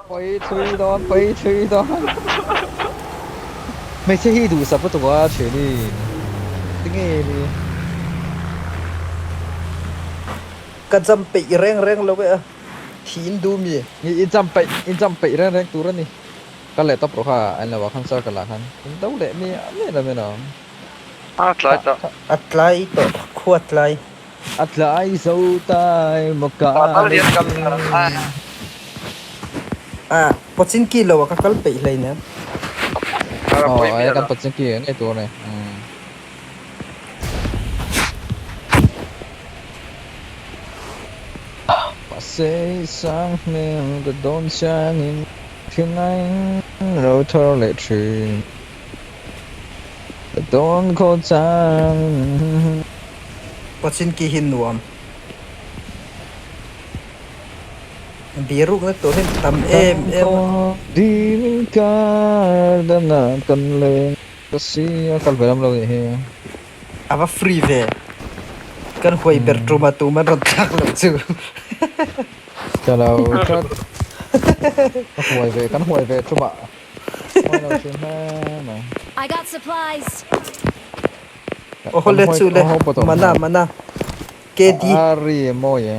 Pawi thui dawn, pawi thui dawn. Hmeichhia hi duhsak lutuk a thiani. Tinge ni? Ka jump peih reng reng lo e a, thiin duh mi? I jump peih, i jump peih reng reng tur a ni. Kal leh tawp rawh kha, an lo ah khan circle ah khan in do leh mi a mi lo mi lo. A tlai tawh. A tlai tawh, khua tlai. A tlai zo tai maw ka leng. A pawchin ki lo ah ka kal peih hleinem. Aw ai kan pawchin ki ngei tur a ni. Mahse i sang hmel ka dawn chiangin thinlai ro thar leh thin. Ka dawn khaw changin. Pawchin ki hi nuam. Birukna tur hi tam em em a. Ding kar danah kan leng ka si a kal ve lam lo nih hi. A va free ve. Kan huai ber tum a tum an rawn thlak loh chu. Ka lo tlat. Ka huai ve kan huai ve tum ah. Huai lo thin hle mai. I got supplies. Aw le chu le mana mana KD. A ri mawi e.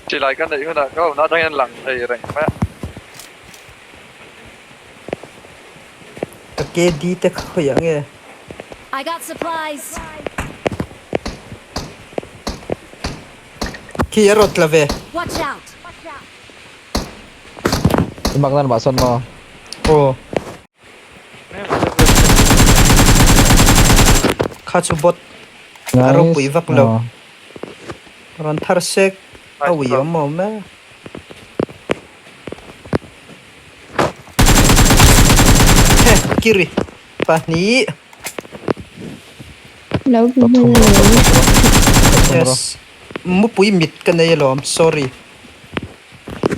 Silai ka neih hunah ka awmna atangin an lang thei reng mai a. Ka KD te kha khawiah nge? I got supplies. Khi a rawn tla ve. Watch out. I mak nan mah sawn maw? Aw. Kha chu bot a ropui vak lo. Rawn thar sek a ui awm awm e. He kiri pahnih. Lo bu hman a ni. Yes. Mupui mit ka nei alawm sorry.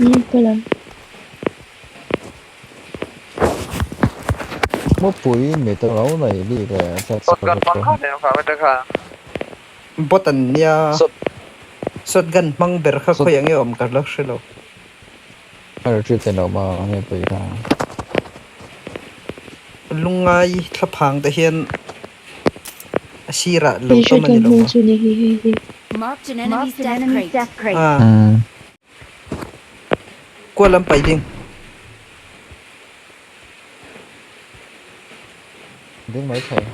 Ni pawh lo. Mupui mit a lo nei bik e. Shotgun hmang kha nen vang te kha. Bot an nia. Shotgun hmang ber kha khawi ang e awm ka la hre lo. A retreat thei lo maw nge pui kha. Lungngai thlaphang te hian a sirah lo tam a ni lo maw. Marked an enemy's death crate. A kual lam paih ding. Ding mai thei.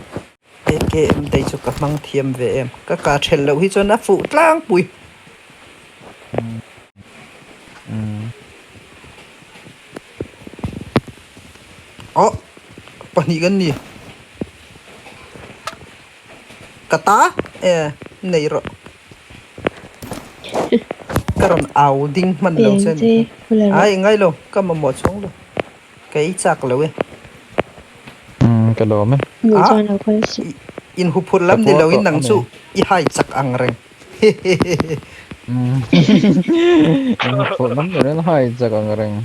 AKM te chu ka hmang thiam ve em. Ka kah thelh loh hi chuan a fuh tlangpui. Aw pahnih kan ni. Ka ta e nei rawh. Ka rawn au ding hman lo che ni. Ai ngai lo ka mamawh chhung lo. Ka ei chak lo e. Umm ka lawm e. Hmuh chuan lo kal suh. In huphurh lam ni lo in nang chu i hai chak ang reng. Hehehehe. In huphurh lam ni lo in hai chak ang reng.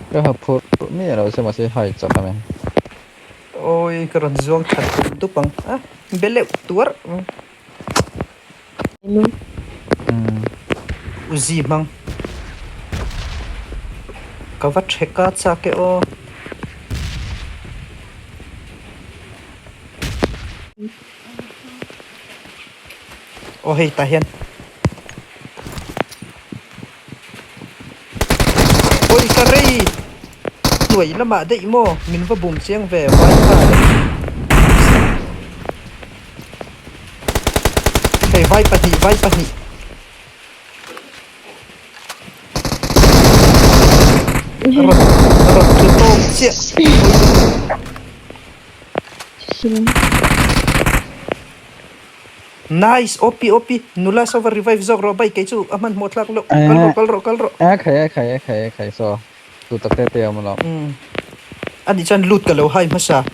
Ka huphurh miah lo che mahse hai chak a ni. Awi ka rawn zuang that dup dup ang a beleuh tuar. Uzi hmang. Ka va thek a chak e aw. Aw hei tah hian. Awi ka rei! Hnuai lamah daih maw? Min va bum chiang ve vai kha le. Hei vai pahnih vai pahnih. Rawn rawn tlu tawk chiah. Nice OP OP nula saw va revive zawk rawh bike kei chu a hmanhmawh thlak loh kal rawh kal rawh kal rawh. A khai a khai a khai a khai saw tu tak te te a awm lo. Umm ani chuan lut ka lo hai hmasa.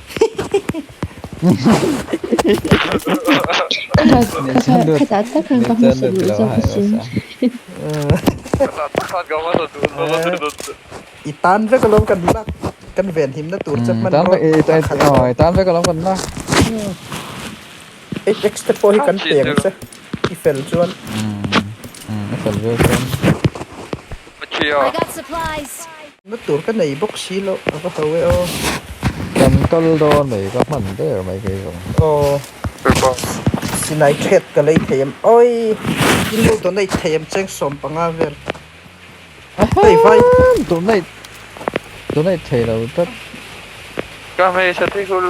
Khatah tak khan ka hmasa duh zawk asin. Khatah tak khan ka hmasa duh zawk asin. I tan vek alawm kan lak kan venhimna tur che hman rawh. I tan vek alawm kan lak. HX te pawh hi kan peng che i fel chuan. Umm i fel viau chuan. I got supplies. Na tur ka nei bawk si loh a va ho e aw. Kan kal dawn mai ka hman der mai kei zawng. Aw. Sinai thret ka lei thei em awi in lo donate thei em cheng 15 vel. Hei vai. Donate donate thei lo tlat. Ka hmeichhe thi hul.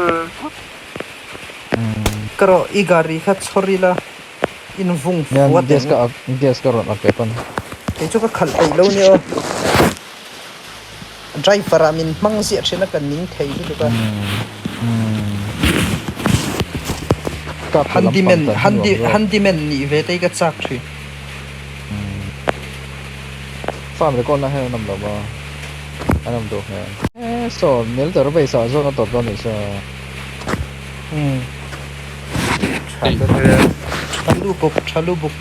Ka rawh i gari kha chhawr ila in vung fuat eng. Gas ka gas ka rawn ak pawn. Kei chu ka khalh peih lo nia aw. Driver ah min hmang ziah thin a ka ning thei lutuk a. Handyman handy handyman nih ve te hi ka chak thin. Farm record na hian an awm lo maw? An awm duh hmel. E saw military base ah zawn a tawp dawn nih chu. Umm. Tha lubuk tha lubuk.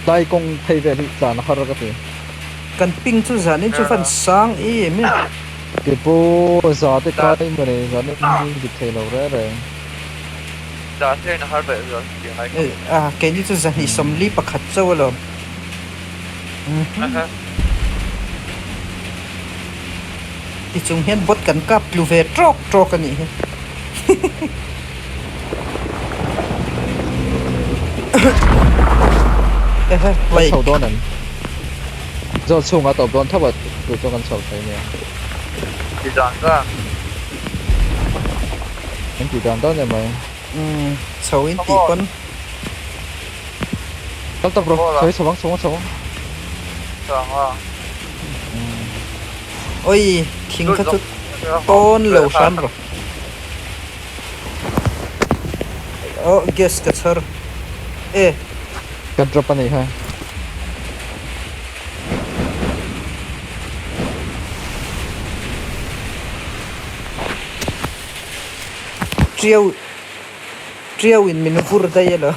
Tlai kawng phei vel hi tlan a har ka ti. Kan ping chu zanin chu van sang em e. Ke pawh za te kai maw nei zanin hi dik thei lo reng reng. Za te in a har leh zual tih ngai ka. A keini chu 241 chauh alawm. Tichung hian bot kan kap tlu ve trawk trawk a nih hi. Ehe, Kan chho dawn em? Zawt chhungah tawp dawn tho a, tu chu kan chho thei nia. Ti dan dan. Kan ti dan dan emai. Umm, chho in tih pawn. Kal tawp rawh, chho hi chho ang, chho ang, chho ang. Chho ang a. Oi, thing kha chu tawn lo hram rawh. Oh, gas ka chhar. E. Ka drop a nih kha. Triau triau in min vur daih elo.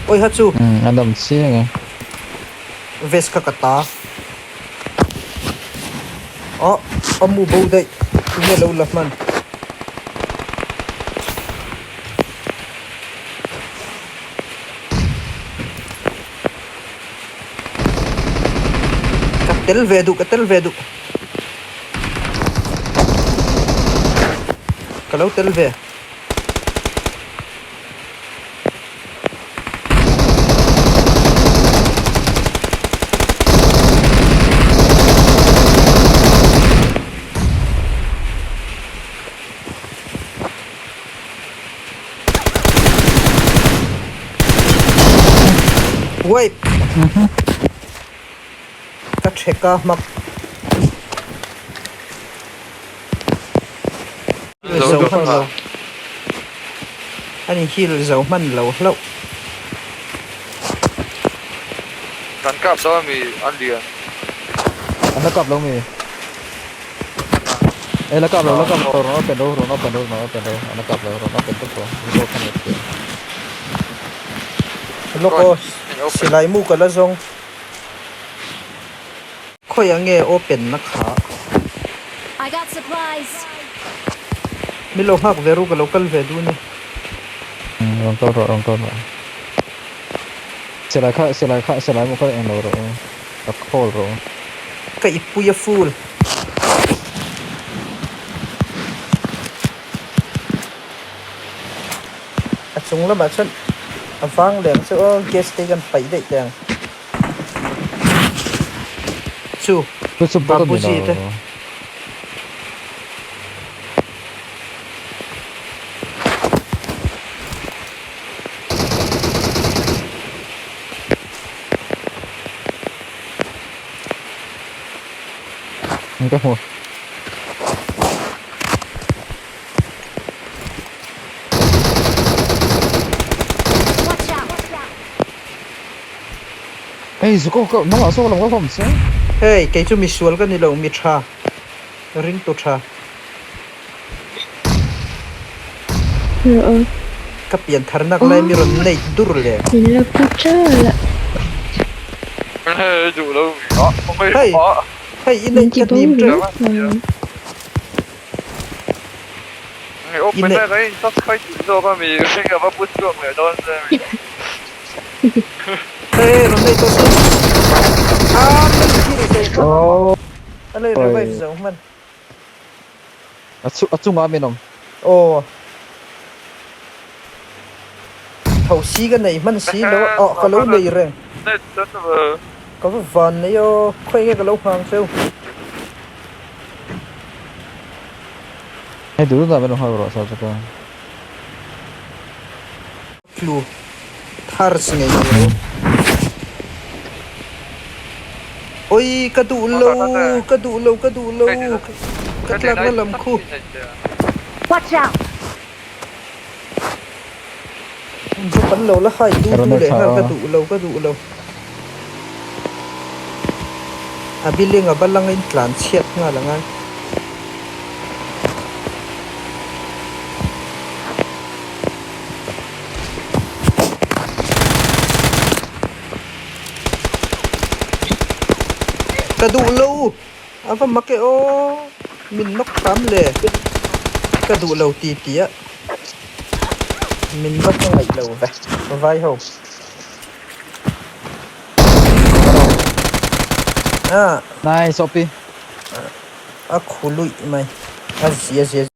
Oi ha chu. Umm a dam chiang e. Vest kha ka ta. Oh a mu bo daih tunge lo la hman. Ka tel ve duh ka tel ve duh. Ka lo tel ve. Wait! Ka thek a hmak. Zo hman lo. Ani heal zo hman lo hlauh. Kan kap lo ami an lian. An la kap lo mi. E la kap lo la kap lo rawn open ro rawn open ro rawn open ro an la kap lo rawn open tawp ro record kha net tia. Lawk aw silai mu ka la zawng. Khawiah nge open na kha? I got supplies. Min lo nghak ve ru ka lo kal ve dun e. Rawn kal rawh rawn kal rawh. Silai kha silai kha silai mu kha eng lo rawh u ka call rawh u. Ka ipui a full. A chung lamah chuan a vang leh ang chu aw gas te hi kan paih daih teh ang. Chu Babuji te. Ka hmu. Watch out! Hei zuko ka nangah saw lam ka khawm che. Hei kei chu misual ka ni lo mi tha ringtu tha. Rawh. Ka pian thar nak lai mi rawn nei dur le. Min la pu ṭal a. Hei duh lo mi Hei hei i Min neih ti ka bo hnim ṭeuh. ringawt mai. Open na ka in subscribe zawk a mi ka va put chhuak leh dawn che mi. Hey, rawn nei tawh suh. Ah, min kill zo. Oh. A lei revive zo hman. A chu a chungah min awm. Aw. Tho si ka nei hman si lo a, ka lo nei reng. Ka va van nei aw, khawi nge ka lo nghang cheu. Hei duh duh min rawn nghak rawh sa chu ka. Tlu thars ngei ngei. Oi ka duh lo ka duh lo ka duh lo ka tlakna lam khu. Watch out! Chu kan lo la hai du du leh nghal ka duh lo ka duh lo. A building a va langin tlan chhiat nghal a ngai. Ka duh lo a va mak e aw min nawk hram le ka duh lo ti ti a min va hmangaih lo ve vai ho ah Nice opi. A khu luih mai a zia zia.